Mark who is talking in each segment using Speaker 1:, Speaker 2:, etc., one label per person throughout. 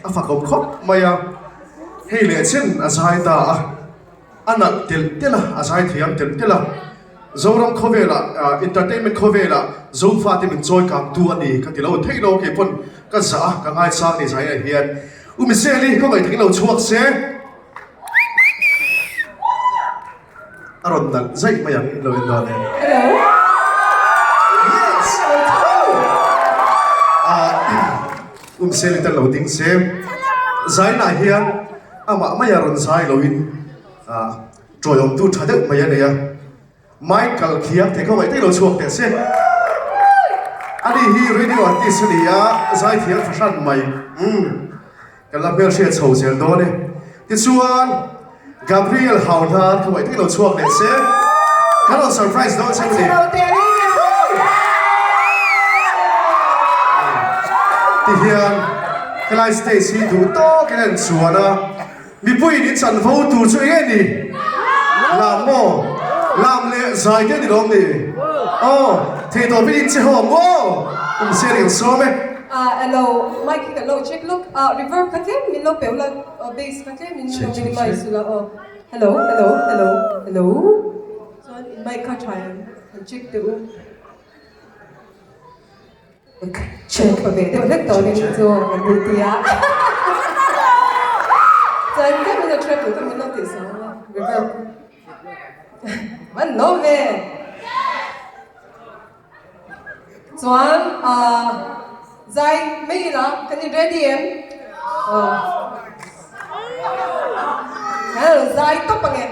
Speaker 1: A fakawm khawp mai a, hei leh chen a zai ta a, a nalh telh telh a, a zai thiam telh telh a. Zoram khawvelah, entertainment khawvelah Zofate min chawi kangtu a ni ka ti lo theih lo, kei pawn ka zah a, ka ngaisang ni zaiah hian. U Michelle-i khawngaih takin lo chhuak se. A rawn nalh zaih mai ang lo en dawn e.
Speaker 2: Hello.
Speaker 1: Yes. Ah, um sel in lo ding se. Zainah hian amah mai a rawn zai loin ah tawiawmtu tha deuh mai a nei a. Michael khiang thei khawngaih daih lo chhuak teh se. Ani hi radio artist a ni a, zaithiam fahran mai. Umm. Kan la hmelhriat chho zel dawn e. Tichuan, Gabriel hau hnan khawngaih takin lo chhuak leh se, kan rawn surprise dawn che ni. Tihian, helai stage hi duh tawkin a inchuan a. Mipuiin in chanvo tur chu eng nge ni? Lam maw? Lam leh zai te ni lawm ni? Aw, thei tawpin in che ho maw? Um se ring sawm e.
Speaker 2: Ah hello, mic hi kan lo check lawk ah reverb kha tlem min lo peu la bass kha tlem min lo minimize ula aw. Hello, hello, hello, hello. Chuan in mic kha tha em? Han check teh u. Check pa ve deuh hlek tawh ning chu kan duh ti a. Chuan tlem in a treble kha min lo tih sang a, reverb. Man lo ve. Chuan ah zai mai ila kan in ready em? Aw. Kan zai tawp ange.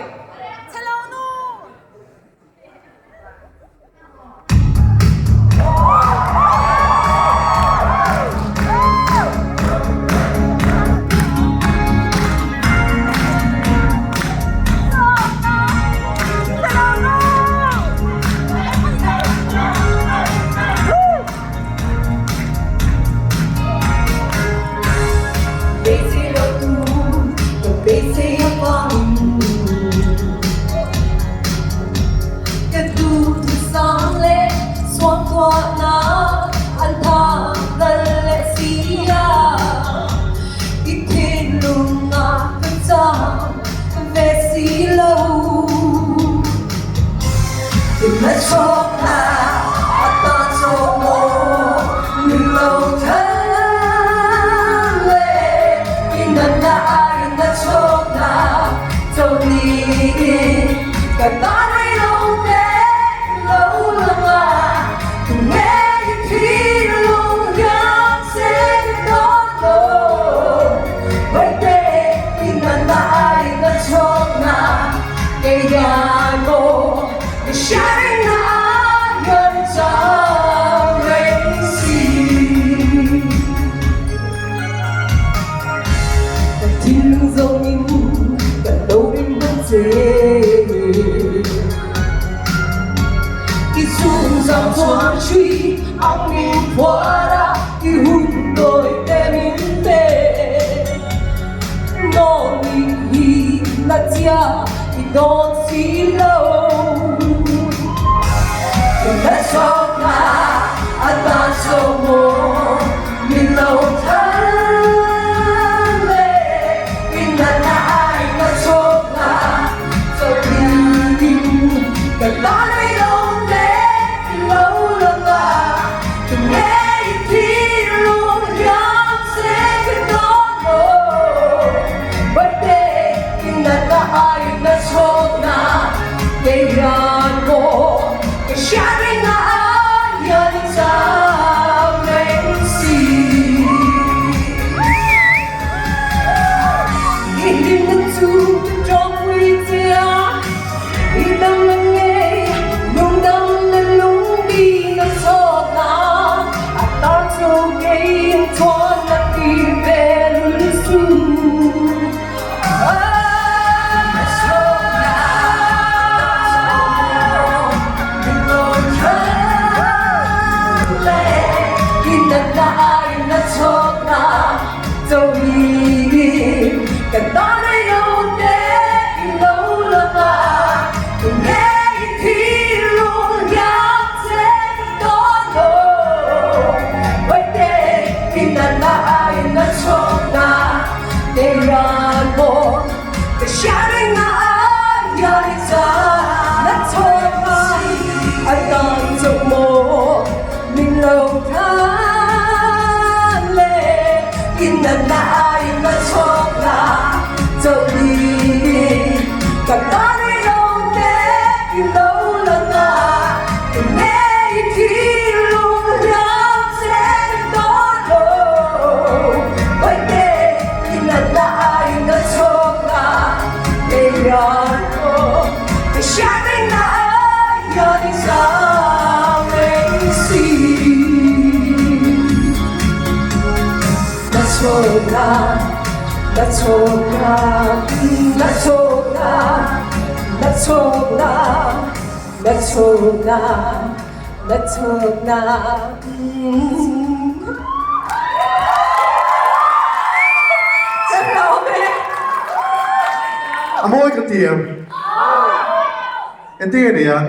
Speaker 2: Inanna aiin ka chhawk na chauh ni Ka tan rei lo te i lo lang a Tunge i thinlung hliam chen dawn lo Bawihte inanna aiin ka chhawk na Kei hian aw ka hriat reng na ai hian i zam reng si. Na chhawk na, na chhawk na, na chhawk na, na chhawk na, na chhawk na, na chhawk na.
Speaker 1: A mawi ka ti em? Engtin nge ni ang?